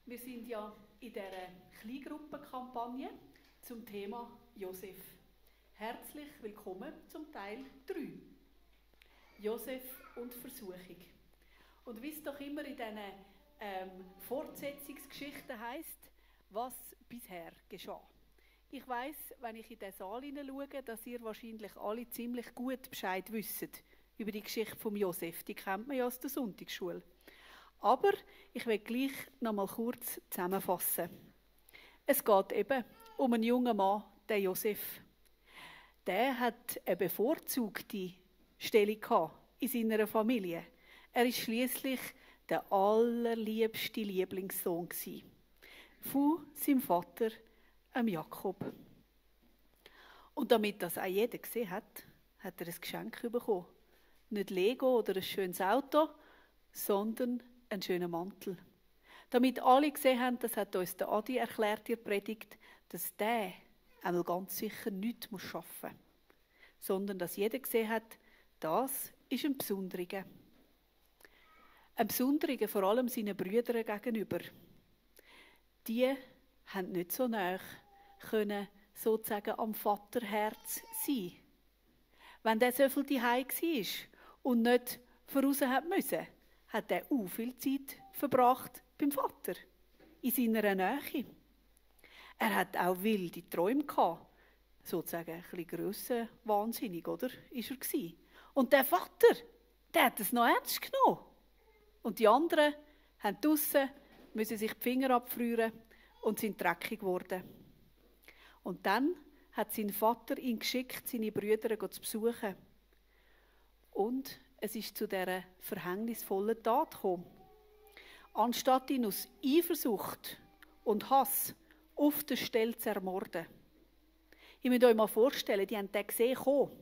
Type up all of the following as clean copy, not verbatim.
Wir sind ja in dieser Kleingruppenkampagne zum Thema Josef. Herzlich willkommen zum Teil 3. Josef und Versuchung. Und wie es doch immer in diesen Fortsetzungsgeschichten heisst, was bisher geschah. Ich weiss, wenn ich in den Saal hineinschaue, dass ihr wahrscheinlich alle ziemlich gut Bescheid wisst über die Geschichte von Josef. Die kennt man ja aus der Sonntagsschule. Aber ich will gleich noch mal kurz zusammenfassen. Es geht eben um einen jungen Mann, den Josef. Der hat eine bevorzugte Stellung in seiner Familie. Er war schliesslich der allerliebste Lieblingssohn von seinem Vater, Jakob. Und damit das auch jeder gesehen hat, hat er ein Geschenk bekommen. Nicht Lego oder ein schönes Auto, sondern einen schönen Mantel. Damit alle gesehen haben, das hat uns der Adi erklärt in der Predigt, dass der einmal ganz sicher nichts arbeiten muss, sondern dass jeder gesehen hat, das ist ein Besonderer. Ein Besonderer vor allem seinen Brüdern gegenüber. Die haben nicht so nahe können, sozusagen am Vaterherz sein. Wenn der so viel daheim war und nicht voraus musste, hat er auch viel Zeit verbracht beim Vater, in seiner Nähe. Er hat auch wilde Träume gehabt, sozusagen ein bisschen grössenwahnsinnig, oder? Ist er gewesen. Und der Vater, der hat es noch ernst genommen. Und die anderen haben draussen, müssen sich die Finger abfrieren und sind dreckig geworden. Und dann hat sein Vater ihn geschickt, seine Brüder zu besuchen. Und es ist zu dieser verhängnisvollen Tat gekommen. Anstatt ihn aus Eifersucht und Hass auf der Stelle zu ermorden. Ich muss euch mal vorstellen, die haben den gesehen kommen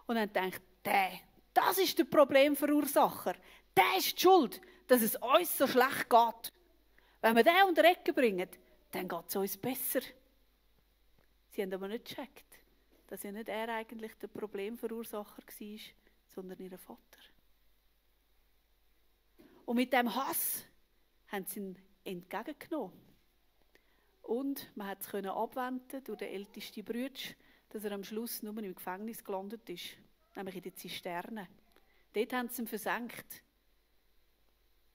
und haben gedacht, das ist der Problemverursacher. Der ist die Schuld, dass es uns so schlecht geht. Wenn wir den unter die Ecke bringen, dann geht es uns besser. Sie haben aber nicht gecheckt, dass ja nicht er eigentlich der Problemverursacher war, sondern ihr Vater. Und mit dem Hass haben sie ihn entgegengenommen. Und man konnte es abwenden durch den ältesten Bruder, dass er am Schluss nur im Gefängnis gelandet ist, nämlich in der Zisterne. Dort haben sie ihn versenkt.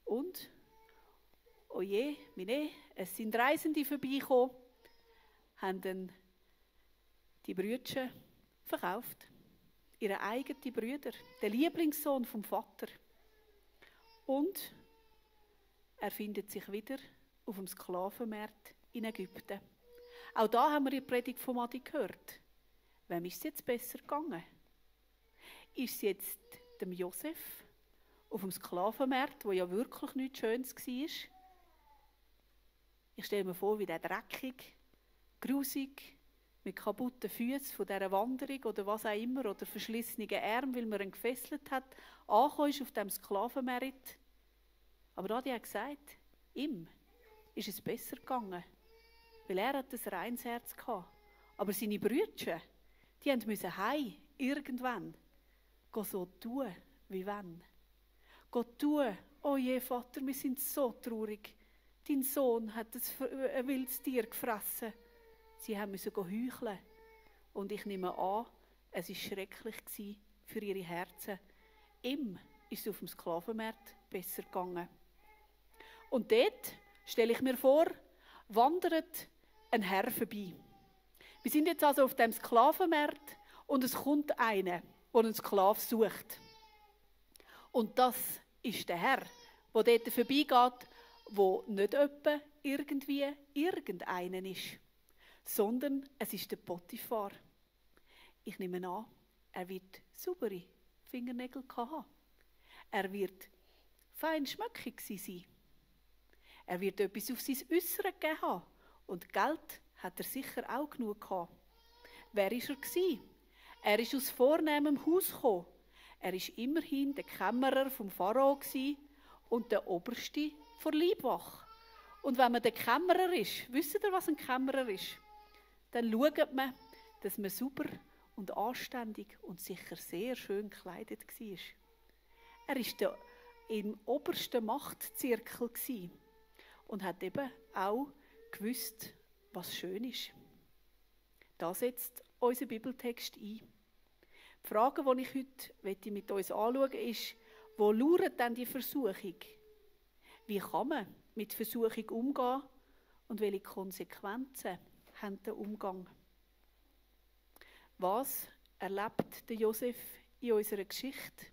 Und, oje, meine, es sind Reisende vorbeigekommen, haben dann die Brüder verkauft. Ihre eigenen Brüder, der Lieblingssohn vom Vater. Und er findet sich wieder auf dem Sklavenmarkt in Ägypten. Auch da haben wir die Predigt von Adi gehört. Wem ist es jetzt besser gegangen? Ist es jetzt dem Josef auf dem Sklavenmarkt, wo ja wirklich nichts Schönes war? Ich stelle mir vor, wie der dreckig, grusig, mit kaputten Füßen von dieser Wanderung oder was auch immer, oder verschlissenen Armen, weil man ihn gefesselt hat, angekommen ist auf diesem Sklavenmarkt. Aber Adi hat gesagt, ihm ist es besser gegangen, weil er hat ein reines Herz gehabt. Aber seine Brüder, die mussten heim, irgendwann, so tun, wie wenn. Gott tun, oh je Vater, wir sind so traurig. Dein Sohn hat ein wildes Tier gefressen. Sie mussten heucheln. Und ich nehme an, es war schrecklich für ihre Herzen. Ihm ist es auf dem Sklavenmarkt besser gegangen. Und dort, stelle ich mir vor, wandert ein Herr vorbei. Wir sind jetzt also auf dem Sklavenmarkt und es kommt einer, der einen Sklaven sucht. Und das ist der Herr, der dort vorbeigeht, der nicht etwa irgendwie irgendeinen ist, sondern es ist der Potiphar. Ich nehme an, er wird saubere Fingernägel haben. Er wird fein schmöckig sein. Er wird etwas auf sein Äußeres gegeben haben. Und Geld hat er sicher auch genug gehabt. Wer war er? Er ist aus vornehmem Haus gekommen. Er war immerhin der Kämmerer vom Pharao und der Oberste der Leibwache. Und wenn man der Kämmerer ist, wisst ihr, was ein Kämmerer ist? Dann schaut man, dass man sauber und anständig und sicher sehr schön gekleidet war. Er war im obersten Machtzirkel. und hat eben auch gewusst, was schön ist. Da setzt unser Bibeltext ein. Die Frage, die ich heute mit uns anschauen möchte, ist, wo lauert denn die Versuchung? Wie kann man mit Versuchung umgehen und welche Konsequenzen hat der Umgang? Was erlebt der Josef in unserer Geschichte?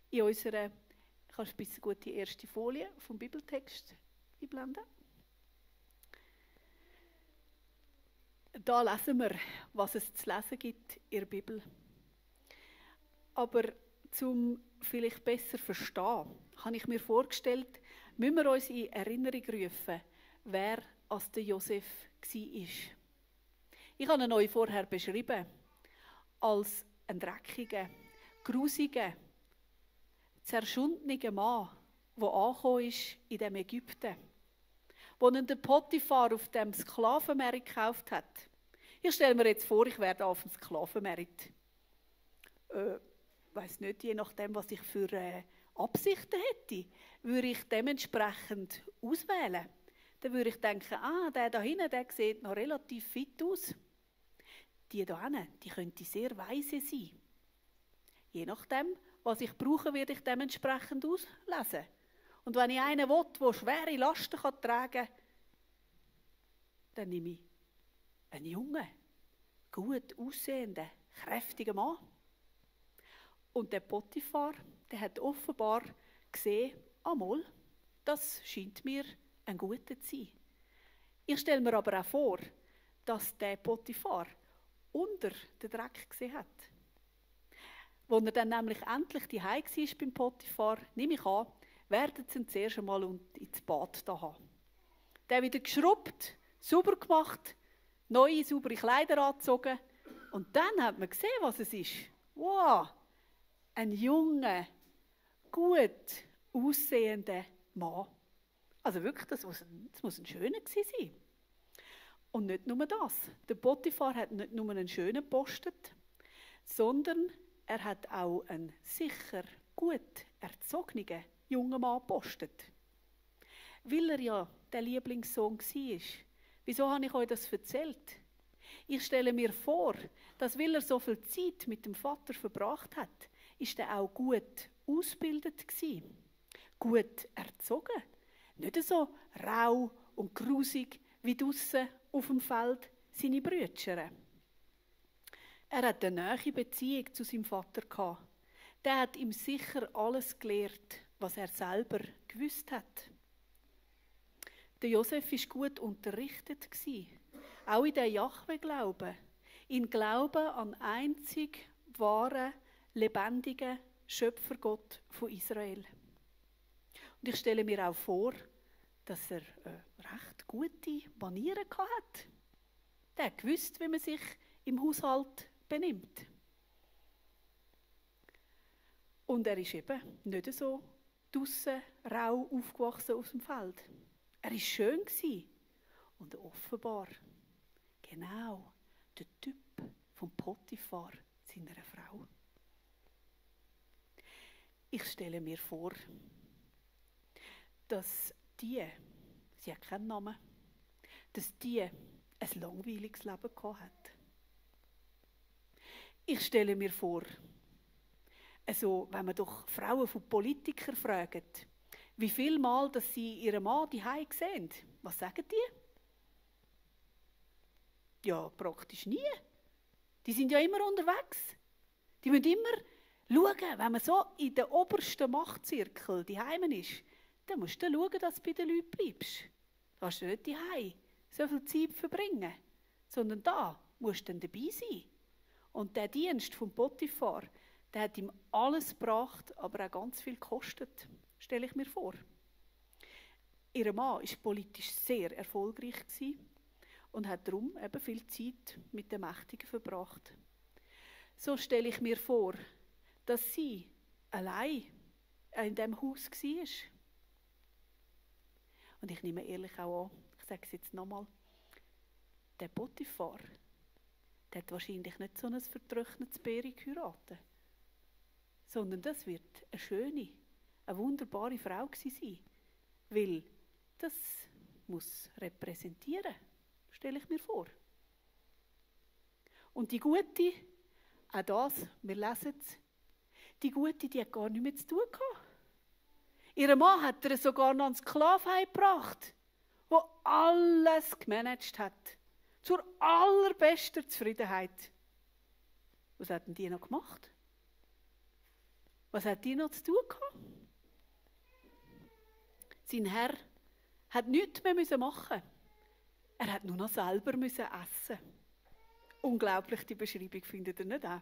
Kannst du bitte gut die erste Folie vom Bibeltext einblenden? Da lesen wir, was es zu lesen gibt in der Bibel. Aber zum vielleicht besser verstehen, habe ich mir vorgestellt, müssen wir uns in Erinnerung rufen, wer als der Josef war. Ich habe ihn euch vorher beschrieben als einen dreckigen, grusigen, zerschundenen Mann, der angekommen ist in dem Ägypten, wo ihn der Potiphar auf dem Sklavenmarkt gekauft hat. Ich stelle mir jetzt vor, ich wäre auf dem Sklavenmarkt. Ich weiss nicht, je nachdem, was ich für Absichten hätte, würde ich dementsprechend auswählen. Dann würde ich denken, der da hinten, der sieht noch relativ fit aus. Die da hinten, die könnte sehr weise sein. Je nachdem, was ich brauche, werde ich dementsprechend auslesen. Und wenn ich einen will, der schwere Lasten tragen kann, dann nehme ich einen jungen, gut aussehenden, kräftigen Mann. Und der Potiphar, der hat offenbar gesehen, einmal, das scheint mir ein guter zu sein. Ich stelle mir aber auch vor, dass der Potiphar unter den Dreck gesehen hat. Als er dann nämlich endlich daheim war beim Potiphar, nehme ich an, werden sie ihn zuerst einmal ins Bad da haben. Der wieder geschrubbt, sauber gemacht, neue, saubere Kleider angezogen. Und dann hat man gesehen, was es ist. Wow! Ein junger, gut aussehender Mann. Also wirklich, das muss ein schöner gewesen sein. Und nicht nur das. Der Potiphar hat nicht nur einen schönen gepostet, sondern er hat auch einen sicher, gut erzogenen jungen Mann gepostet. Weil er ja der Lieblingssohn war. Wieso habe ich euch das erzählt? Ich stelle mir vor, dass weil er so viel Zeit mit dem Vater verbracht hat, ist er auch gut ausgebildet gewesen, gut erzogen. Nicht so rau und grusig wie draussen auf dem Feld seine Brüder. Er hat eine nahe Beziehung zu seinem Vater gehabt. Der hat ihm sicher alles gelehrt, was er selber gewusst hat. Der Josef war gut unterrichtet, auch in den Jahwe-Glauben, in Glauben an einzig wahren, lebendigen Schöpfergott von Israel. Und ich stelle mir auch vor, dass er recht gute Manieren hatte. Der hat gewusst, wie man sich im Haushalt benimmt. Und er ist eben nicht so draussen rau aufgewachsen aus dem Feld. Er war schön und offenbar genau der Typ vom Potiphar, seiner Frau. Ich stelle mir vor, dass sie hat keinen Namen, dass die ein langweiliges Leben gehabt hat. Ich stelle mir vor, also, wenn man doch Frauen von Politikern fragt, wie viel Mal, dass sie ihren Mann daheim sehen, was sagen die? Ja, praktisch nie. Die sind ja immer unterwegs. Die müssen immer schauen, wenn man so in den obersten Machtzirkel daheim ist, dann musst du schauen, dass du bei den Leuten bleibst. Du kannst nicht daheim so viel Zeit verbringen, sondern da musst du dann dabei sein. Und der Dienst vom Potiphar, der hat ihm alles gebracht, aber auch ganz viel gekostet, stelle ich mir vor. Ihr Mann war politisch sehr erfolgreich und hat darum eben viel Zeit mit den Mächtigen verbracht. So stelle ich mir vor, dass sie allein in diesem Haus war. Und ich nehme ehrlich auch an, ich sage es jetzt nochmal, der Potiphar, der hat wahrscheinlich nicht so ein vertrocknetes Bäri geheiratet, sondern das wird eine schöne, eine wunderbare Frau gewesen sein. Weil das muss repräsentieren, stelle ich mir vor. Und die Gute, auch das, wir lesen es, die Gute, die hat gar nichts mehr zu tun gehabt. Ihr Mann hat ihr sogar noch einen Sklaven gebracht, der alles gemanagt hat. Zur allerbesten Zufriedenheit. Was hat denn die noch gemacht? Was hat die noch zu tun gehabt? Sein Herr hat nichts mehr machen. Er hat nur noch selber essen. Unglaublich, die Beschreibung findet ihr nicht auch.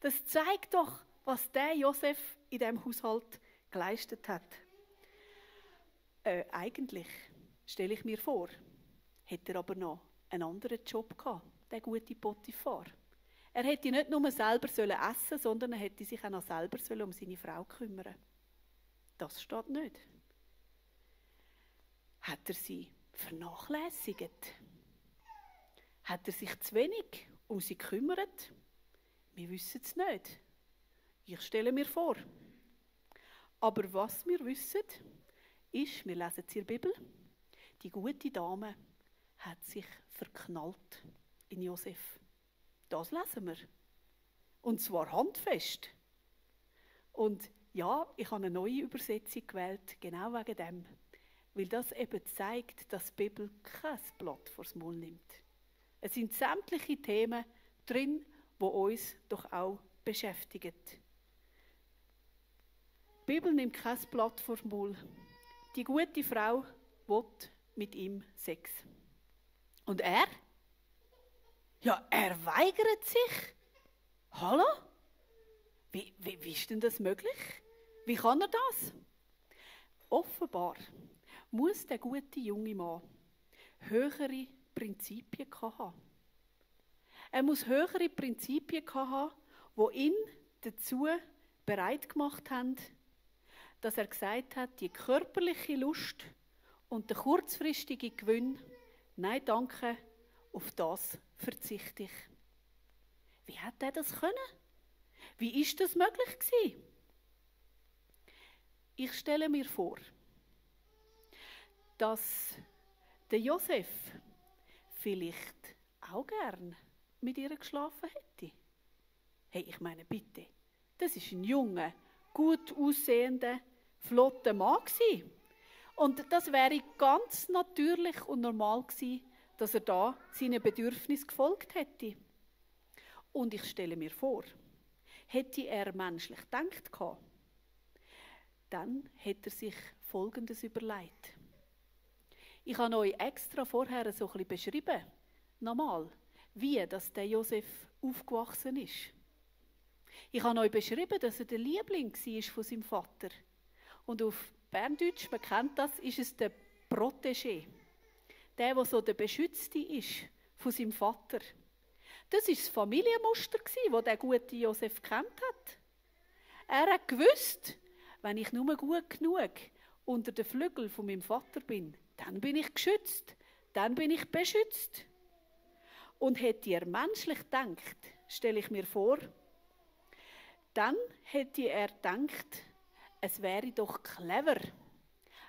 Das zeigt doch, was der Josef in diesem Haushalt geleistet hat. Eigentlich, stelle ich mir vor, hätte er aber noch einen anderen Job gehabt, der gute Potiphar. Er hätte nicht nur selber essen sollen, sondern er hätte sich auch noch selber um seine Frau kümmern. Das steht nicht. Hat er sie vernachlässigt? Hat er sich zu wenig um sie gekümmert? Wir wissen es nicht. Ich stelle mir vor. Aber was wir wissen, ist, wir lesen es in der Bibel, die gute Dame hat sich verknallt in Josef. Das lesen wir. Und zwar handfest. Und ja, ich habe eine neue Übersetzung gewählt, genau wegen dem. Weil das eben zeigt, dass die Bibel kein Blatt vors Maul nimmt. Es sind sämtliche Themen drin, die uns doch auch beschäftigen. Die Bibel nimmt kein Blatt vors Maul. Die gute Frau will mit ihm Sex. Und er? Ja, er weigert sich. Hallo? Wie ist denn das möglich? Wie kann er das? Offenbar muss der gute junge Mann höhere Prinzipien haben. Er muss höhere Prinzipien haben, die ihn dazu bereit gemacht haben, dass er gesagt hat, die körperliche Lust und der kurzfristige Gewinn, nein, danke, auf das verzichte ich. Wie hat er das können? Wie ist das möglich gewesen? Ich stelle mir vor, dass der Josef vielleicht auch gern mit ihr geschlafen hätte. Hey, ich meine, bitte, das ist ein junger, gut aussehender, flotter Mann gewesen. Und das wäre ganz natürlich und normal gewesen, dass er da seinen Bedürfnissen gefolgt hätte. Und ich stelle mir vor, hätte er menschlich gedacht, dann hätte er sich Folgendes überlegt. Ich habe euch extra vorher so ein bisschen beschrieben, nochmal, wie dass der Josef aufgewachsen ist. Ich habe euch beschrieben, dass er der Liebling war von seinem Vater. Und auf Berndeutsch, man kennt das, ist es der Protégé. Der so der Beschützte ist von seinem Vater. Das war das Familienmuster, das der gute Josef gekannt hat. Er hat gewusst, wenn ich nur gut genug unter den Flügeln von meinem Vater bin, dann bin ich geschützt, dann bin ich beschützt. Und hätte er menschlich gedacht, stelle ich mir vor, dann hätte er gedacht, es wäre doch clever,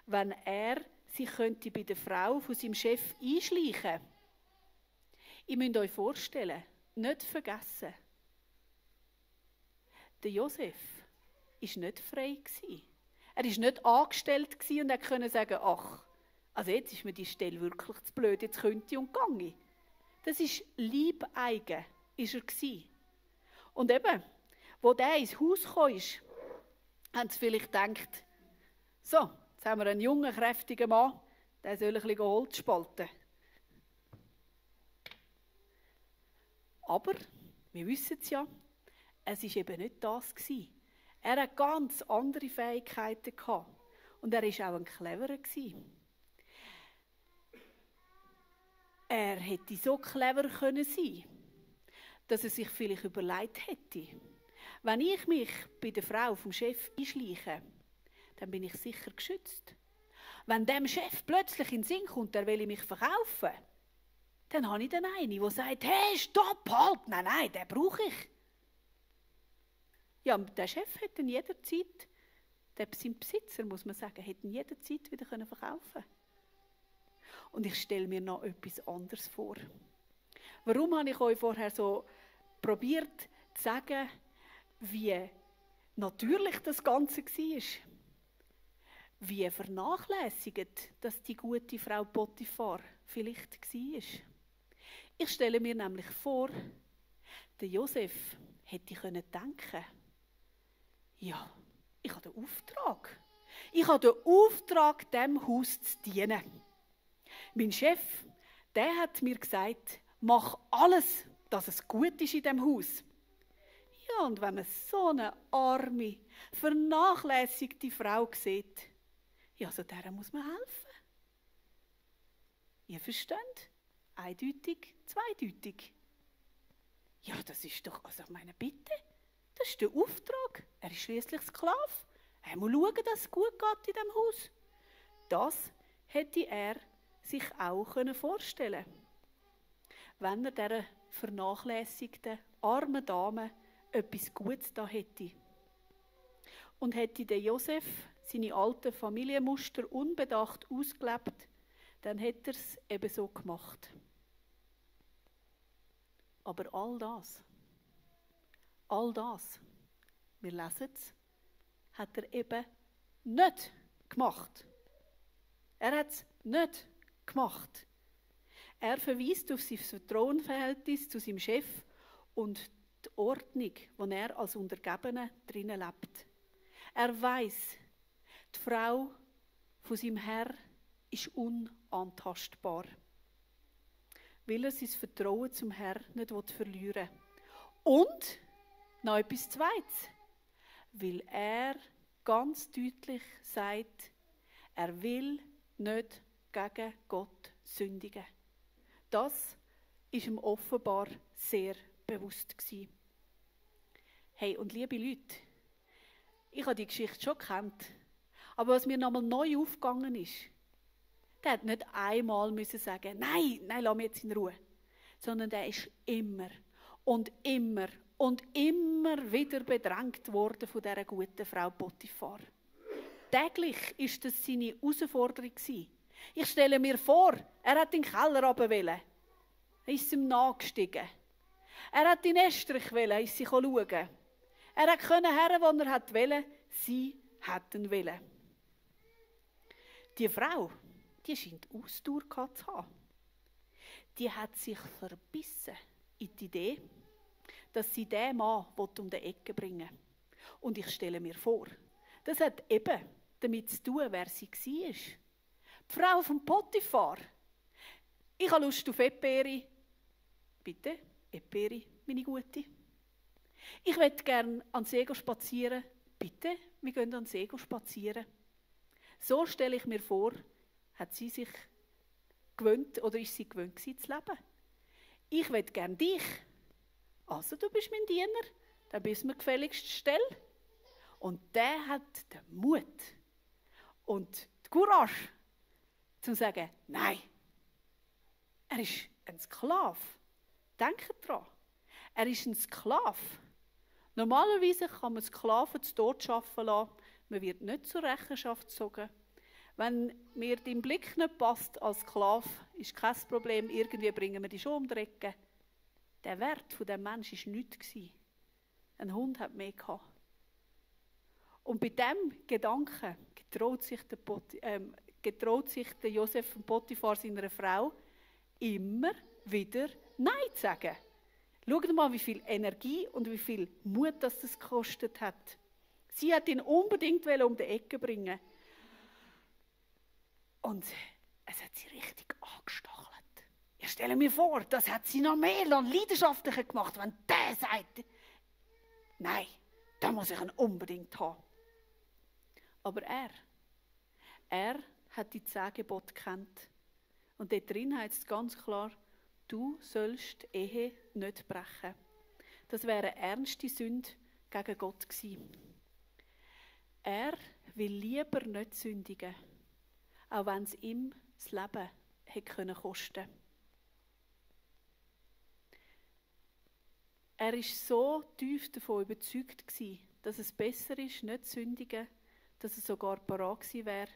wenn er sich könnte bei der Frau von seinem Chef einschleichen könnte. Ihr müsst euch vorstellen, nicht vergessen, der Josef war nicht frei. Er war nicht angestellt und er konnte sagen, ach, also jetzt ist mir die Stelle wirklich zu blöd, jetzt könnte ich und gange. Das war Leibeigen, ist er gewesen. Und eben, wo der ins Haus kam, haben sie vielleicht gedacht, so, jetzt haben wir einen jungen, kräftigen Mann, der soll ein bisschen Holz spalten. Aber, wir wissen es ja, es war eben nicht das gewesen. Er hatte ganz andere Fähigkeiten gehabt. Und er war auch ein Cleverer gewesen. Er hätte so clever können sein, dass er sich vielleicht überlegt hätte, wenn ich mich bei der Frau vom Chef einschleiche, dann bin ich sicher geschützt. Wenn dem Chef plötzlich in den Sinn kommt, er will mich verkaufen, dann habe ich dann einen, der sagt, hey, stopp, halt, nein, den brauche ich. Ja, der Chef hätte ihn jederzeit, sein Besitzer, muss man sagen, hätte ihn jederzeit wieder verkaufen können. Und ich stelle mir noch etwas anderes vor. Warum habe ich euch vorher so probiert zu sagen, wie natürlich das Ganze war? Wie vernachlässigt, dass die gute Frau Potiphar vielleicht war? Ich stelle mir nämlich vor, der Josef hätte denken können, ja, ich habe den Auftrag. Ich habe den Auftrag, diesem Haus zu dienen. Mein Chef, der hat mir gesagt, mach alles, dass es gut ist in diesem Haus. Ja, und wenn man so eine arme, vernachlässigte Frau sieht, ja, so der muss man helfen. Ihr versteht? Eindeutig, zweideutig. Ja, das ist doch, also ich meine, bitte, das ist der Auftrag. Er ist schließlich Sklave. Er muss schauen, dass es gut geht in diesem Haus. Das hätte er sich auch vorstellen können, wenn er dieser vernachlässigten, armen Dame etwas Gutes da hätte. Und hätte der Josef seine alten Familienmuster unbedacht ausgelebt, dann hätte er es eben so gemacht. Aber all das, wir lesen es, hat er eben nicht gemacht. Er hat es nicht gemacht. Er verweist auf sein Vertrauensverhältnis zu seinem Chef und die Ordnung, in der er als Untergebener drinnen lebt. Er weiss, die Frau von seinem Herr ist unantastbar, weil er sein Vertrauen zum Herrn nicht verlieren will. Und noch etwas Zweites, weil er ganz deutlich sagt, er will nicht gegen Gott sündigen. Das war ihm offenbar sehr bewusst gewesen. Hey, und liebe Leute, ich habe die Geschichte schon gekannt, aber was mir nochmal neu aufgegangen ist, der hat nicht einmal müssen sagen, nein, lass mich jetzt in Ruhe, sondern der ist immer und immer und immer wieder bedrängt worden von dieser guten Frau Potiphar. Täglich war das seine Herausforderung. Ich stelle mir vor, er hat in den Keller runter wollen. Er ist ihm nachgestiegen. Er hat in Estrich wollen, ist sie schauen. Er konnte her, wo er wollte, sie hätten wollen. Die Frau, die scheint Ausdauer gehabt zu haben. Die hat sich verbissen in die Idee, dass sie diesen Mann um die Ecke bringen will. Und ich stelle mir vor, das hat eben damit zu tun, wer sie war. Die Frau von Potiphar. Ich habe Lust auf Eperi. Bitte, Eperi, meine Gute. Ich möchte gerne an den See spazieren. Bitte, wir gehen an den See spazieren. So stelle ich mir vor, hat sie sich gewöhnt oder ist sie gewöhnt gewesen, zu leben. Ich möchte gerne dich. Also, du bist mein Diener, dann bist du mir gefälligst Stelle. Und der hat den Mut und die Courage, zu sagen, nein, er ist ein Sklave. Denkt daran, er ist ein Sklave. Normalerweise kann man Sklaven zu Tod arbeiten lassen, man wird nicht zur Rechenschaft gezogen. Wenn mir dein Blick nicht passt als Sklave, ist kein Problem, irgendwie bringen wir dich schon um die Ecke. Der Wert von dem Menschen war nichts. Ein Hund hat mehr gehabt. Und bei diesem Gedanken getraut sich der Josef von Potiphar seiner Frau immer wieder Nein zu sagen. Schaut mal, wie viel Energie und wie viel Mut das gekostet hat. Sie hat ihn unbedingt um die Ecke bringen. Und es hat sie richtig angestachelt. Ich stelle mir vor, das hat sie noch mehr und leidenschaftlicher gemacht, wenn der sagt, nein, da muss ich ihn unbedingt haben. Aber er hat die 10 Gebote gekannt. Und dort drin heißt es ganz klar, du sollst die Ehe nicht brechen. Das wäre eine ernste Sünde gegen Gott gewesen. Er will lieber nicht sündigen, auch wenn es ihm das Leben hätte kosten können. Er war so tief davon überzeugt gewesen, dass es besser ist, nicht zu sündigen, dass er sogar parat gewesen wäre,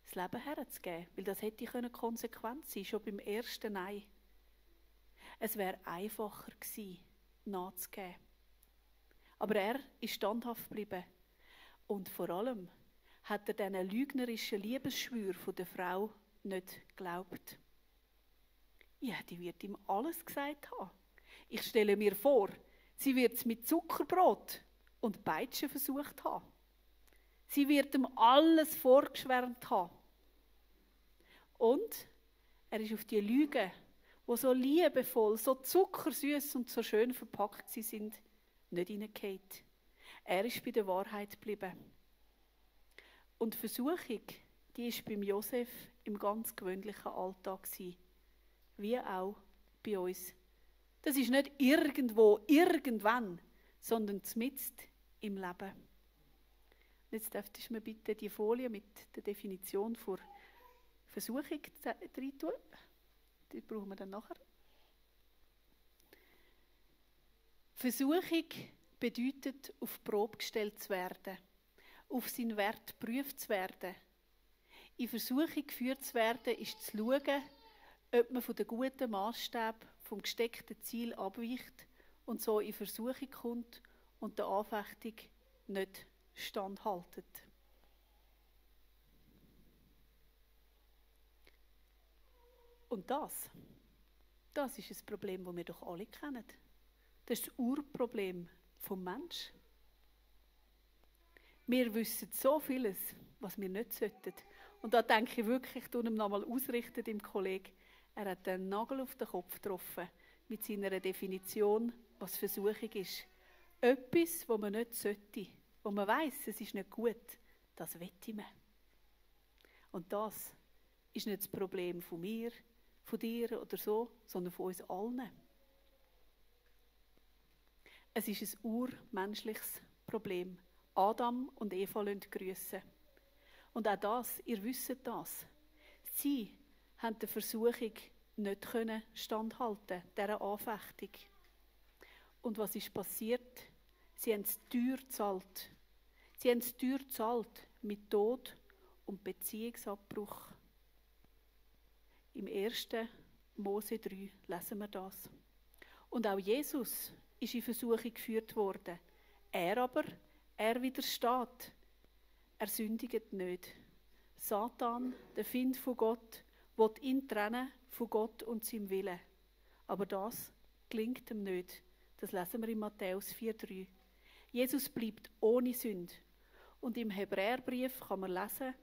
das Leben herzugeben. Weil das hätte Konsequenz sein, schon beim ersten Nein. Es wäre einfacher gewesen, nachzugeben. Aber er ist standhaft geblieben. Und vor allem hat er diesen lügnerischen Liebesschwür von der Frau nicht geglaubt. Ja, die wird ihm alles gesagt haben. Ich stelle mir vor, sie wird es mit Zuckerbrot und Peitschen versucht haben. Sie wird ihm alles vorgeschwärmt haben. Und er ist auf die Lügen, die so liebevoll, so zuckersüß und so schön verpackt sind, nicht hineingefallen. Er ist bei der Wahrheit geblieben. Und die Versuchung, die war beim Josef im ganz gewöhnlichen Alltag, wie auch bei uns. Das ist nicht irgendwo, irgendwann, sondern mitten im Leben. Jetzt dürftest du mir bitte die Folie mit der Definition für Versuchung reintun. Die brauchen wir dann nachher. Versuchung bedeutet, auf die Probe gestellt zu werden, auf seinen Wert geprüft zu werden. In Versuchung geführt zu werden, ist zu schauen, ob man von den guten Maßstäben vom gesteckten Ziel abweicht und so in Versuchung kommt und der Anfechtung nicht standhaltet. Und das ist ein Problem, das wir doch alle kennen. Das ist das Urproblem vom Menschen. Wir wissen so vieles, was wir nicht sollten. Und da denke ich wirklich, ich tue ihm nochmal ausrichten, dem Kollegen. Er hat den Nagel auf den Kopf getroffen mit seiner Definition, was Versuchung ist. Etwas, was man nicht sollte, wo man weiss, es ist nicht gut, das wette man. Und das ist nicht das Problem von mir, von dir oder so, sondern von uns allen. Es ist ein urmenschliches Problem. Adam und Eva lassen grüssen. Und auch das, ihr wisst das. Sie haben der Versuchung nicht standhalten, dieser Anfechtung. Und was ist passiert? Sie haben es teuer gezahlt. Sie haben es teuer gezahlt mit Tod und Beziehungsabbruch. Im 1. Mose 3 lesen wir das. Und auch Jesus ist in Versuchung geführt worden. Er widersteht. Er sündigt nicht. Satan, der Feind von Gott, will ihn trennen von Gott und seinem Willen. Aber das gelingt ihm nicht. Das lesen wir in Matthäus 4,3. Jesus bleibt ohne Sünde. Und im Hebräerbrief kann man lesen,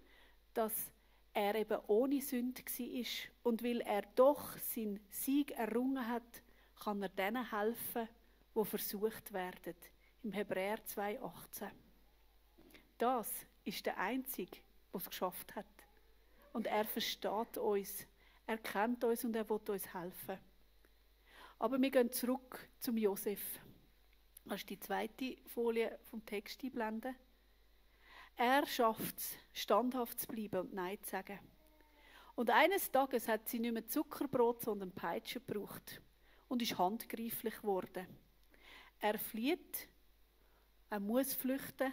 dass er eben ohne Sünde war. Und weil er doch seinen Sieg errungen hat, kann er denen helfen, die versucht werden. Im Hebräer 2,18. Das ist der Einzige, der es geschafft hat. Und er versteht uns, er kennt uns und er will uns helfen. Aber wir gehen zurück zum Josef. Kannst du die zweite Folie vom Text einblenden? Er schafft es, standhaft zu bleiben und Nein zu sagen. Und eines Tages hat sie nicht mehr Zuckerbrot, sondern Peitsche gebraucht und ist handgreiflich geworden. Er flieht, er muss flüchten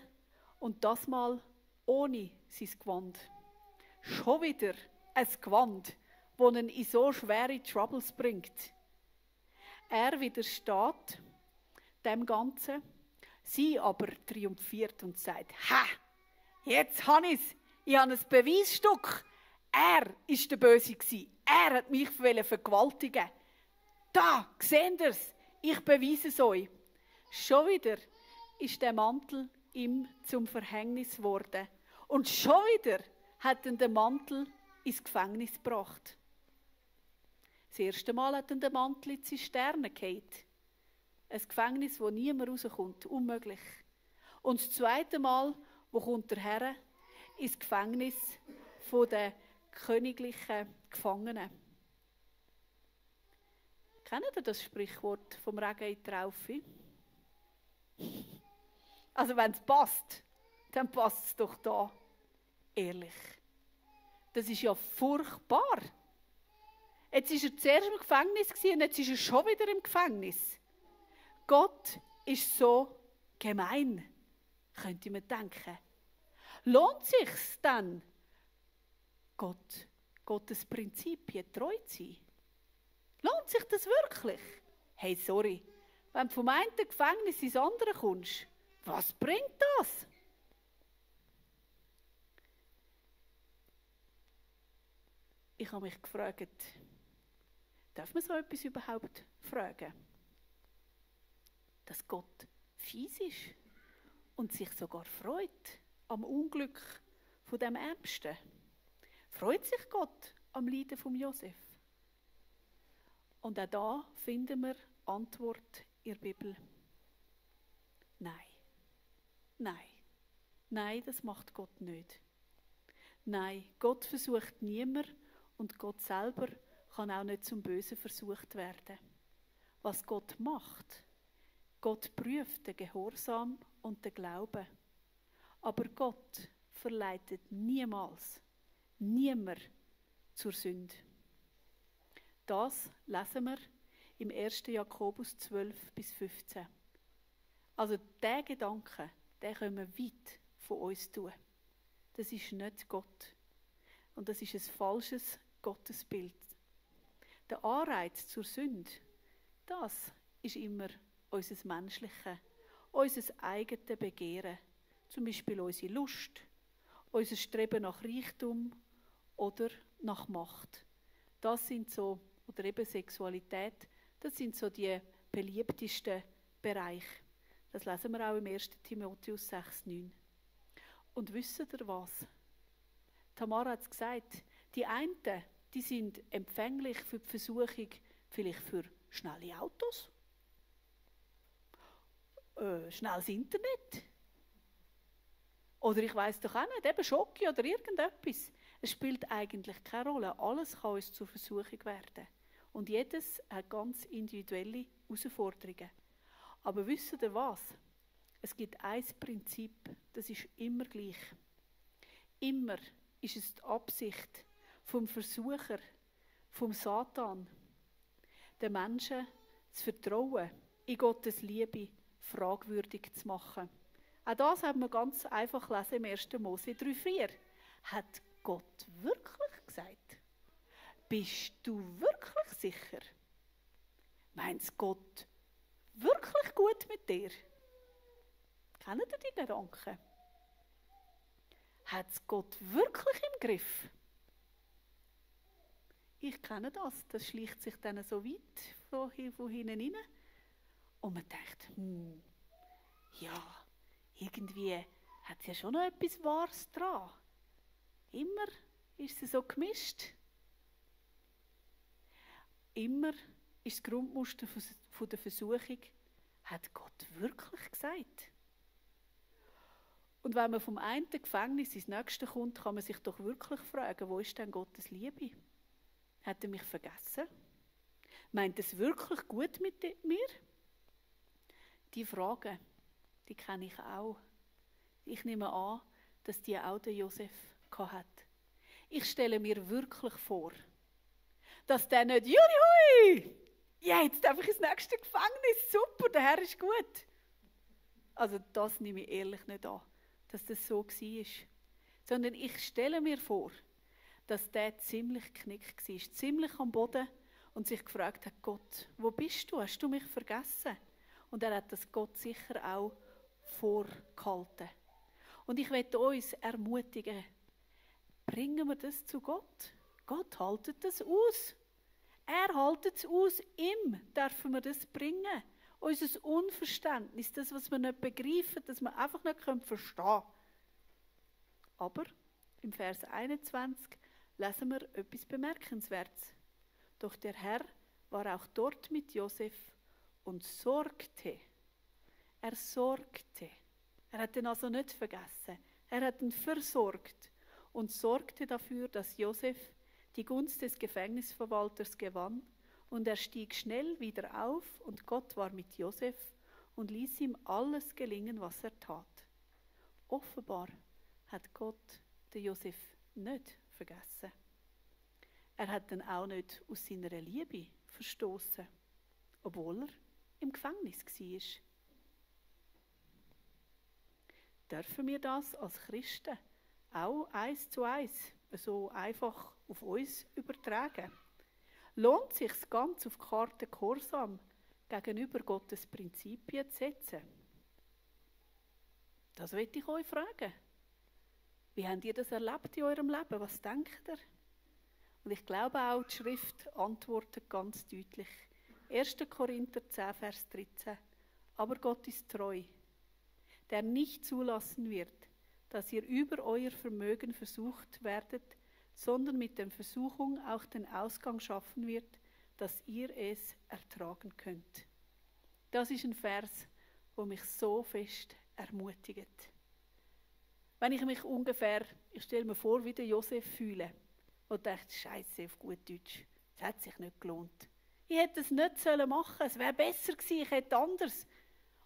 und das mal ohne sein Gewand. Schon wieder ein Gewand, das ihn in so schwere Troubles bringt. Er widersteht dem Ganzen, sie aber triumphiert und sagt, «Ha, jetzt habe ich es, ich habe ein Beweisstück. Er war der Böse, er hat mich vergewaltigen. Da, seht ihr es, ich beweise es euch.» Schon wieder ist der Mantel ihm zum Verhängnis geworden. Und schon wieder hat ihn der Mantel ins Gefängnis gebracht. Das erste Mal hat ihn der Mantel in die Zisterne gefallen. Ein Gefängnis, wo niemand rauskommt. Unmöglich. Und das zweite Mal, wo kommt er her? Ins Gefängnis der königlichen Gefangenen. Kennt ihr das Sprichwort vom Regen in die Traufe? Also wenn es passt, dann passt es doch da. Ehrlich. Das ist ja furchtbar. Jetzt war er zuerst im Gefängnis und jetzt ist er schon wieder im Gefängnis. Gott ist so gemein, könnte man denken. Lohnt es sich dann, Gottes Prinzipien treu zu sein? Lohnt sich das wirklich? Hey, sorry, wenn du vom einen Gefängnis ins andere kommst, was bringt das? Ich habe mich gefragt, darf man so etwas überhaupt fragen? Dass Gott fies ist und sich sogar freut am Unglück von dem Ärmsten. Freut sich Gott am Leiden von Josef? Und auch da finden wir Antwort in der Bibel. Nein. Nein. Nein, das macht Gott nicht. Nein, Gott versucht niemand und Gott selber kann auch nicht zum Bösen versucht werden. Was Gott macht, Gott prüft den Gehorsam und den Glauben. Aber Gott verleitet niemals, niemand zur Sünde. Das lesen wir im 1. Jakobus 12 bis 15. Also diesen Gedanken, den können wir weit von uns tun. Das ist nicht Gott. Und das ist ein falsches Gottesbild. Der Anreiz zur Sünde, das ist immer unser menschliches, unser eigenes Begehren. Zum Beispiel unsere Lust, unser Streben nach Reichtum oder nach Macht. Das sind so, oder eben Sexualität, das sind so die beliebtesten Bereiche. Das lesen wir auch im 1. Timotheus 6,9. Und wisst ihr was? Tamara hat es gesagt, die einen, die sind empfänglich für die Versuchung, vielleicht für schnelle Autos, schnelles Internet. Oder ich weiss doch auch nicht, eben Schoki oder irgendetwas. Es spielt eigentlich keine Rolle. Alles kann uns zur Versuchung werden. Und jedes hat ganz individuelle Herausforderungen. Aber wisst ihr was? Es gibt ein Prinzip, das ist immer gleich. Immer ist es die Absicht vom Versucher, vom Satan, den Menschen das Vertrauen in Gottes Liebe fragwürdig zu machen. Auch das haben wir ganz einfach lesen im 1. Mose 3,4. Hat Gott wirklich gesagt? Bist du wirklich sicher? Meint Gott wirklich gut mit dir? Kennen ihr die Gedanken? Hat es Gott wirklich im Griff? Ich kenne das. Das schleicht sich dann so weit von hinten rein. Und man denkt, ja, irgendwie hat es ja schon noch etwas Wahres dran. Immer ist es so gemischt. Immer ist das Grundmuster von der Versuchung, hat Gott wirklich gesagt? Und wenn man vom einen Gefängnis ins nächste kommt, kann man sich doch wirklich fragen, wo ist denn Gottes Liebe? Hat er mich vergessen? Meint es wirklich gut mit mir? Die Fragen, die kenne ich auch. Ich nehme an, dass die auch der Josef hat. Ich stelle mir wirklich vor, dass der nicht, juhui, ja, jetzt darf ich ins nächste Gefängnis, super, der Herr ist gut. Also das nehme ich ehrlich nicht an, dass das so war. Sondern ich stelle mir vor, dass der ziemlich knickt war, ziemlich am Boden und sich gefragt hat, Gott, wo bist du? Hast du mich vergessen? Und er hat das Gott sicher auch vorgehalten. Und ich möchte uns ermutigen, bringen wir das zu Gott. Gott haltet das aus. Er haltet es aus. Ihm dürfen wir das bringen. Unser Unverständnis, das, was wir nicht begreifen, das wir einfach nicht verstehen können. Aber im Vers 21 lesen wir etwas Bemerkenswertes. Doch der Herr war auch dort mit Josef und sorgte. Er sorgte. Er hat ihn also nicht vergessen. Er hat ihn versorgt und sorgte dafür, dass Josef die Gunst des Gefängnisverwalters gewann, und er stieg schnell wieder auf und Gott war mit Josef und ließ ihm alles gelingen, was er tat. Offenbar hat Gott den Josef nicht vergessen. Er hat ihn auch nicht aus seiner Liebe verstoßen, obwohl er im Gefängnis war. Dürfen wir das als Christen auch 1:1 so einfach auf uns übertragen? Lohnt es sich ganz auf die Karte Gehorsam gegenüber Gottes Prinzipien zu setzen? Das will ich euch fragen. Wie habt ihr das erlebt in eurem Leben? Was denkt ihr? Und ich glaube auch, die Schrift antwortet ganz deutlich. 1. Korinther 10, Vers 13. Aber Gott ist treu, der nicht zulassen wird, dass ihr über euer Vermögen versucht werdet, sondern mit der Versuchung auch den Ausgang schaffen wird, dass ihr es ertragen könnt. Das ist ein Vers, der mich so fest ermutigt. Wenn ich mich ungefähr, ich stelle mir vor, wie der Josef fühle und denke, Scheiße, auf gut Deutsch, das hat sich nicht gelohnt. Ich hätte es nicht machen sollen, es wäre besser gewesen, ich hätte anders.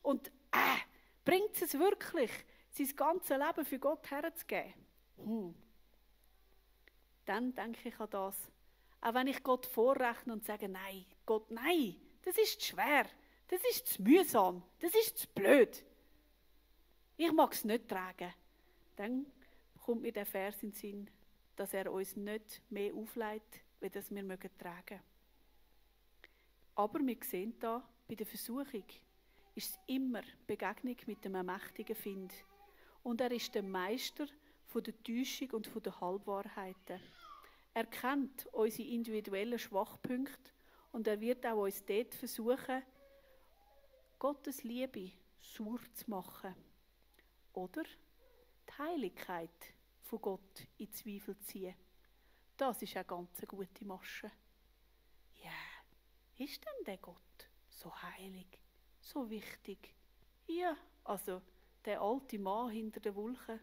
Und bringt es wirklich, sein ganzes Leben für Gott herzugeben? Dann denke ich an das. Auch wenn ich Gott vorrechne und sage, nein, Gott, nein, das ist zu schwer, das ist zu mühsam, das ist zu blöd. Ich mag es nicht tragen. Dann kommt mir der Vers in den Sinn, dass er uns nicht mehr aufleitet, wie das wir tragen mögen. Aber wir sehen da, bei der Versuchung ist es immer Begegnung mit einem mächtigen Find. Und er ist der Meister von der Täuschung und von der Halbwahrheiten. Er kennt unsere individuellen Schwachpunkte und er wird auch uns dort versuchen, Gottes Liebe sauer zu machen. Oder die Heiligkeit von Gott in Zweifel ziehen. Das ist eine ganz gute Masche. Ja, ist denn der Gott so heilig, so wichtig? Ja, also der alte Mann hinter den Wolken,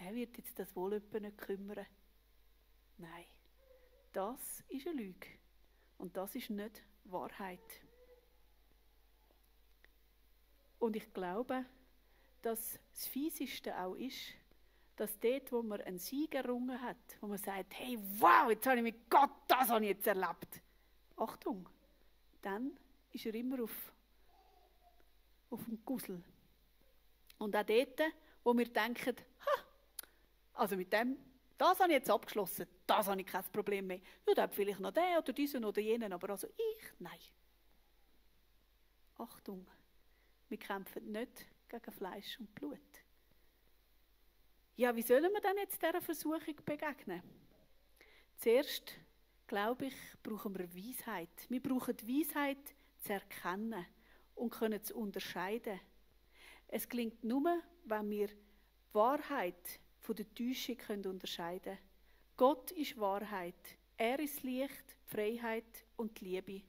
der wird jetzt das wohl nicht kümmern. Nein, das ist eine Lüge. Und das ist nicht Wahrheit. Und ich glaube, dass das Fieseste auch ist, dass dort, wo man einen Sieg errungen hat, wo man sagt, hey, wow, jetzt habe ich mit Gott, das habe ich jetzt erlebt. Achtung, dann ist er immer auf dem Gusel. Und auch dort, wo wir denken, also mit dem, das habe ich jetzt abgeschlossen, das habe ich kein Problem mehr. Ja, da hat vielleicht noch den oder diesen oder jenen, aber also ich, nein. Achtung, wir kämpfen nicht gegen Fleisch und Blut. Ja, wie sollen wir denn jetzt dieser Versuchung begegnen? Zuerst, glaube ich, brauchen wir Weisheit. Wir brauchen die Weisheit zu erkennen und können zu unterscheiden. Es gelingt nur, wenn wir die Wahrheit von der Täuschung unterscheiden können. Gott ist Wahrheit. Er ist Licht, die Freiheit und die Liebe.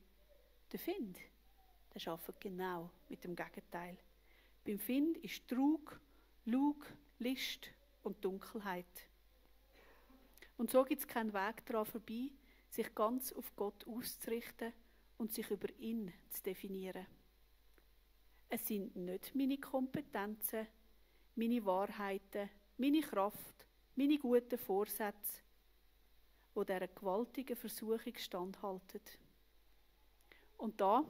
Der Find, der arbeitet genau mit dem Gegenteil. Beim Find ist Trug, Lug, List und Dunkelheit. Und so gibt es keinen Weg daran vorbei, sich ganz auf Gott auszurichten und sich über ihn zu definieren. Es sind nicht meine Kompetenzen, meine Wahrheiten, meine Kraft, meine guten Vorsätze, die dieser gewaltigen Versuchung standhalten. Und da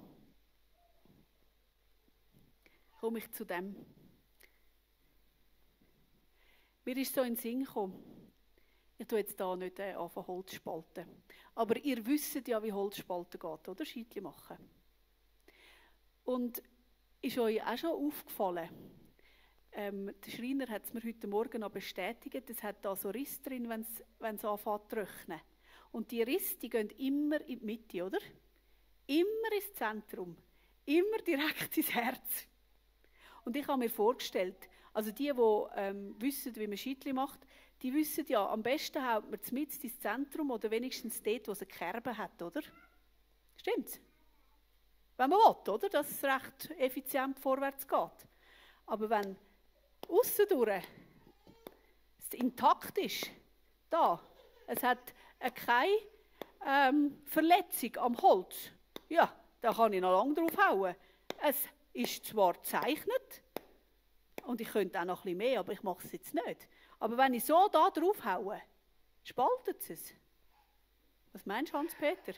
komme ich zu dem. Mir ist so in den Sinn gekommen, ich tue jetzt hier nicht anfangen Holz spalten, aber ihr wisst ja, wie Holzspalten geht, oder? Scheitli machen. Und ist euch auch schon aufgefallen, der Schreiner hat es mir heute Morgen noch bestätigt, es hat da so Risse drin, wenn es anfängt zu trocknen. Und die Risse, die gehen immer in die Mitte, oder? Immer ins Zentrum, immer direkt ins Herz. Und ich habe mir vorgestellt, also die wissen, wie man Scheitli macht, die wissen ja, am besten haut man mitten ins Zentrum oder wenigstens dort, wo es eine Kerbe hat, oder? Stimmt's? Wenn man will, oder? Dass es recht effizient vorwärts geht. Aber wenn aussen durch es intakt ist, es hat keine Verletzung am Holz, ja, da kann ich noch lange drauf hauen. Es ist zwar gezeichnet, und ich könnte auch noch ein bisschen mehr, aber ich mache es jetzt nicht. Aber wenn ich so da drauf haue, spaltet es. Was meinst du, Hans-Peter?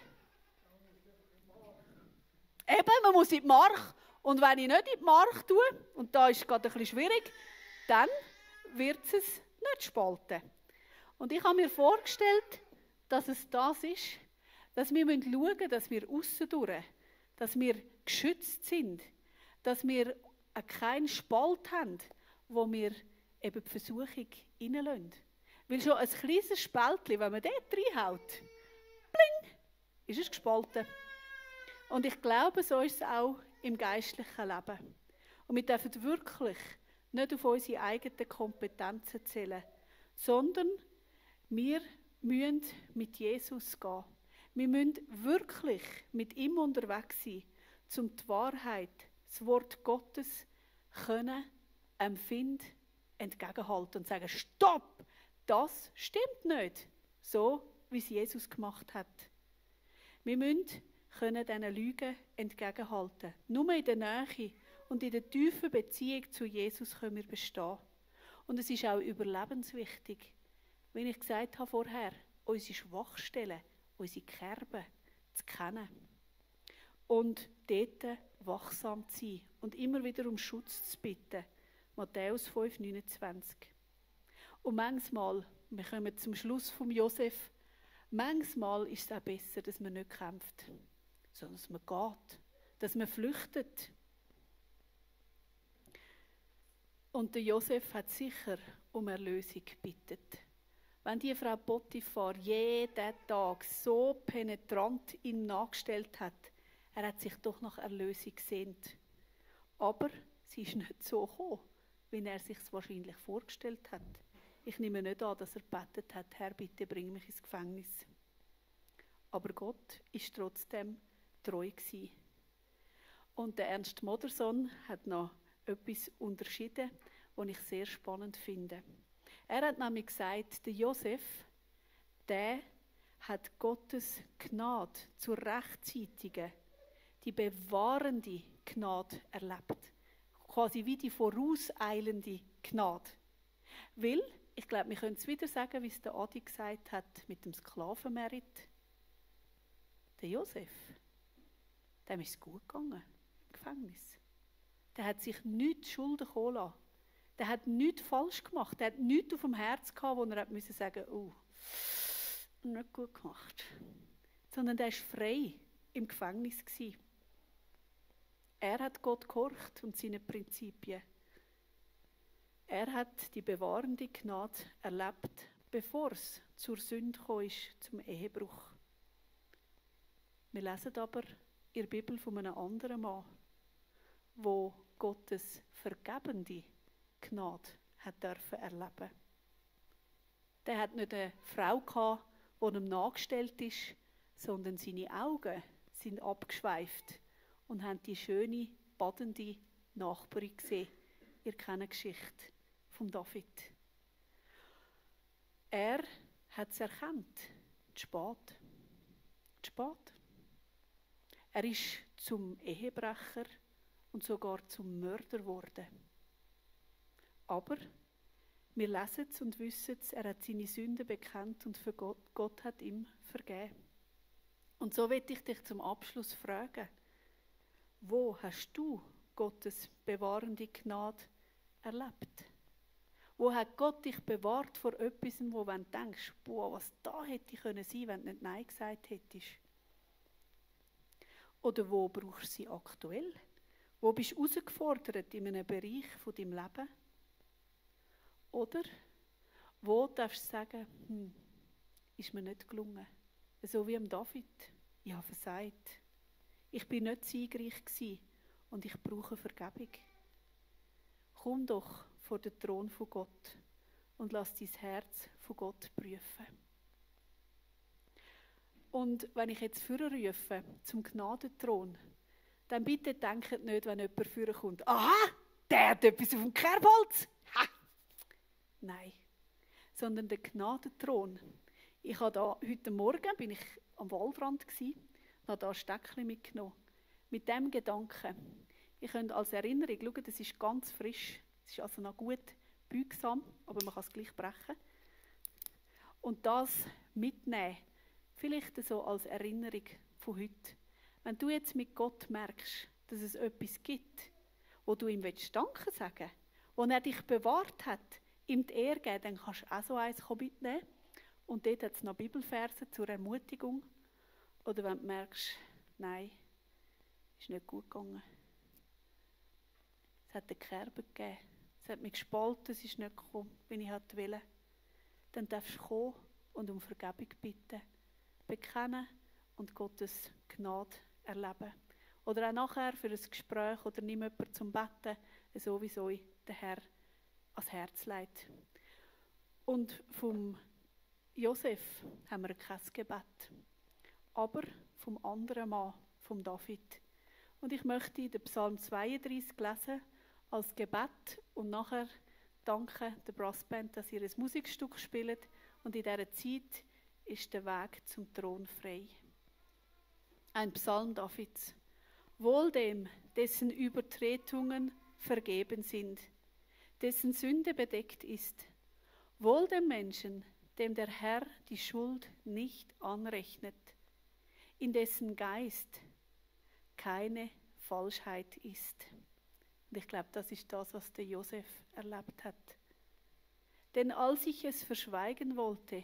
Eben, man muss in die Mark. Und wenn ich nicht in die Mark tue, und da ist es gerade ein bisschen schwierig, dann wird es nicht spalten. Und ich habe mir vorgestellt, dass es das ist, dass wir schauen müssen, dass wir aussen durch, dass wir geschützt sind, dass wir keinen Spalt haben, wo wir eben die Versuchung reinlassen. Weil schon ein kleines Spältchen, wenn man dort reinhaut, bling, ist es gespalten. Und ich glaube, so ist es auch im geistlichen Leben. Und wir dürfen wirklich nicht auf unsere eigenen Kompetenzen zählen, sondern wir müssen mit Jesus gehen. Wir müssen wirklich mit ihm unterwegs sein, um die Wahrheit, das Wort Gottes können, empfinden, entgegenhalten und sagen, stopp, das stimmt nicht, so wie es Jesus gemacht hat. Wir müssen diesen Lügen entgegenhalten. Nur in der Nähe und in der tiefen Beziehung zu Jesus können wir bestehen. Und es ist auch überlebenswichtig, wie ich gesagt habe vorher, unsere Schwachstellen, unsere Kerben zu kennen. Und dort wachsam zu sein und immer wieder um Schutz zu bitten. Matthäus 5,29. Und manchmal, wir kommen zum Schluss vom Josef, manchmal ist es auch besser, dass man nicht kämpft, sondern dass man geht, dass man flüchtet. Und der Josef hat sicher um Erlösung gebeten. Wenn die Frau Potiphar jeden Tag so penetrant ihm nachgestellt hat, er hat sich doch nach Erlösung gesehnt. Aber sie ist nicht so gekommen, wie er sich es wahrscheinlich vorgestellt hat. Ich nehme nicht an, dass er gebetet hat, Herr, bitte bring mich ins Gefängnis. Aber Gott ist trotzdem treu gewesen. Und der Ernst Modersohn hat noch etwas unterschieden, was ich sehr spannend finde. Er hat nämlich gesagt, der Josef, der hat Gottes Gnade zur rechtzeitigen, die bewahrende Gnade erlebt. Quasi wie die vorauseilende Gnade. Weil, ich glaube, wir können es wieder sagen, wie es der Adi gesagt hat, mit dem Sklavenmerit. Der Josef, dem ist es gut gegangen im Gefängnis. Der hat sich nichts Schulden kommen lassen. Der hat nichts falsch gemacht. Der hat nichts auf dem Herz gehabt, wo er musste sagen, oh, nicht gut gemacht. Sondern der war frei im Gefängnis gewesen. Er hat Gott gehorcht und seine Prinzipien. Er hat die bewahrende Gnade erlebt, bevor es zur Sünde gekommen ist, zum Ehebruch. Wir lesen aber in der Bibel von einem anderen Mann, wo Gottes vergebende Gnade hat dürfen erleben. Der hat nicht eine Frau gehabt, die ihm nachgestellt ist, sondern seine Augen sind abgeschweift und haben die schöne, badende Nachbarin gesehen. Ihr kennt die Geschichte von David. Er hat es erkannt. Zu spät. Zu spät. Er ist zum Ehebrecher und sogar zum Mörder geworden. Aber wir lesen es und wissen es, er hat seine Sünden bekannt und für Gott hat ihm vergeben. Und so will ich dich zum Abschluss fragen, wo hast du Gottes bewahrende Gnade erlebt? Wo hat Gott dich bewahrt vor etwas, wo du denkst, boah, was da hätte ich sein können, wenn du nicht Nein gesagt hättest? Oder wo brauchst du sie aktuell? Wo bist du herausgefordert in einem Bereich von deinem Leben? Oder wo darfst du sagen, ist mir nicht gelungen? So wie am David. Ich habe versagt. Ich bin nicht siegreich gewesen und ich brauche Vergebung. Komm doch vor den Thron von Gott und lass dein Herz von Gott prüfen. Und wenn ich jetzt vorrufe zum Gnadenthron, dann bitte denkt nicht, wenn jemand vorkommt, aha, der hat etwas auf dem Kerbholz. Ha! Nein, sondern der Gnadenthron. Ich habe da, heute Morgen bin ich am Waldrand gsi und habe da ein Steckchen mitgenommen. Mit dem Gedanken, ihr könnt als Erinnerung schauen, das ist ganz frisch. Es ist also noch gut beugsam, aber man kann es gleich brechen. Und das mitnehmen, vielleicht so als Erinnerung von heute. Wenn du jetzt mit Gott merkst, dass es etwas gibt, wo du ihm Danke sagen willst, wo er dich bewahrt hat, ihm die Ehre geben, dann kannst du auch so eins mitnehmen Und dort hat es noch Bibelverse zur Ermutigung. Oder wenn du merkst, nein, ist nicht gut gegangen. Es hat eine Kerbe gegeben. Es hat mich gespalten, es ist nicht gekommen, wie ich wollte. Dann darfst du kommen und um Vergebung bitten, bekennen und Gottes Gnade erleben. Oder auch nachher für ein Gespräch oder nimm jemanden zum Betten, so wie so der Herr ans Herz legt. Und vom Josef haben wir kein Gebet, aber vom anderen Mann, vom David. Und ich möchte den Psalm 32 lesen als Gebet und nachher danke der Brassband, dass ihr ein Musikstück spielt und in dieser Zeit ist der Weg zum Thron frei. Ein Psalm Davids. Wohl dem, dessen Übertretungen vergeben sind, dessen Sünde bedeckt ist. Wohl dem Menschen, dem der Herr die Schuld nicht anrechnet, in dessen Geist keine Falschheit ist. Und ich glaube, das ist das, was der Josef erlebt hat. Denn als ich es verschweigen wollte,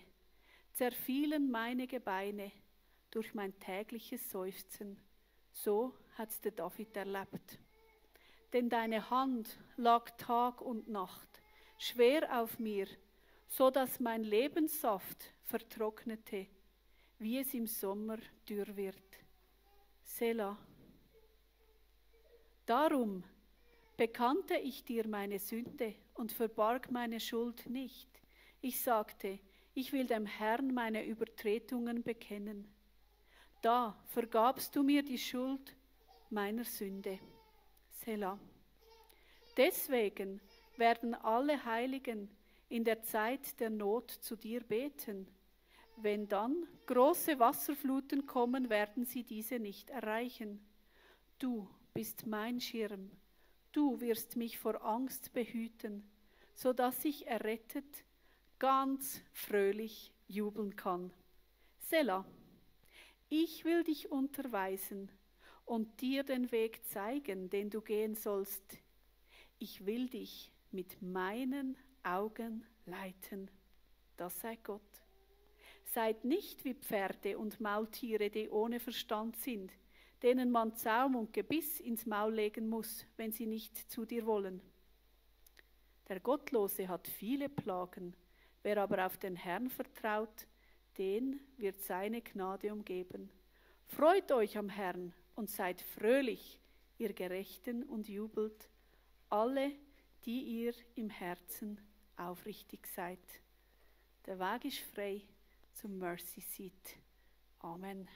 zerfielen meine Gebeine durch mein tägliches Seufzen. So hat's der David erlebt. Denn deine Hand lag Tag und Nacht schwer auf mir, so dass mein Lebenssaft vertrocknete, wie es im Sommer dürr wird. Selah. Darum bekannte ich dir meine Sünde und verbarg meine Schuld nicht. Ich sagte, ich will dem Herrn meine Übertretungen bekennen. Da vergabst du mir die Schuld meiner Sünde. Selah. Deswegen werden alle Heiligen in der Zeit der Not zu dir beten. Wenn dann große Wasserfluten kommen, werden sie diese nicht erreichen. Du bist mein Schirm. Du wirst mich vor Angst behüten, so dass ich errettet ganz fröhlich jubeln kann. Selah. Ich will dich unterweisen und dir den Weg zeigen, den du gehen sollst. Ich will dich mit meinen Augen leiten. Das sei Gott. Seid nicht wie Pferde und Maultiere, die ohne Verstand sind, denen man Zaum und Gebiss ins Maul legen muss, wenn sie nicht zu dir wollen. Der Gottlose hat viele Plagen, wer aber auf den Herrn vertraut, den wird seine Gnade umgeben. Freut euch am Herrn und seid fröhlich, ihr Gerechten, und jubelt, alle, die ihr im Herzen aufrichtig seid. Der Weg ist frei zum Mercy Seat. Amen.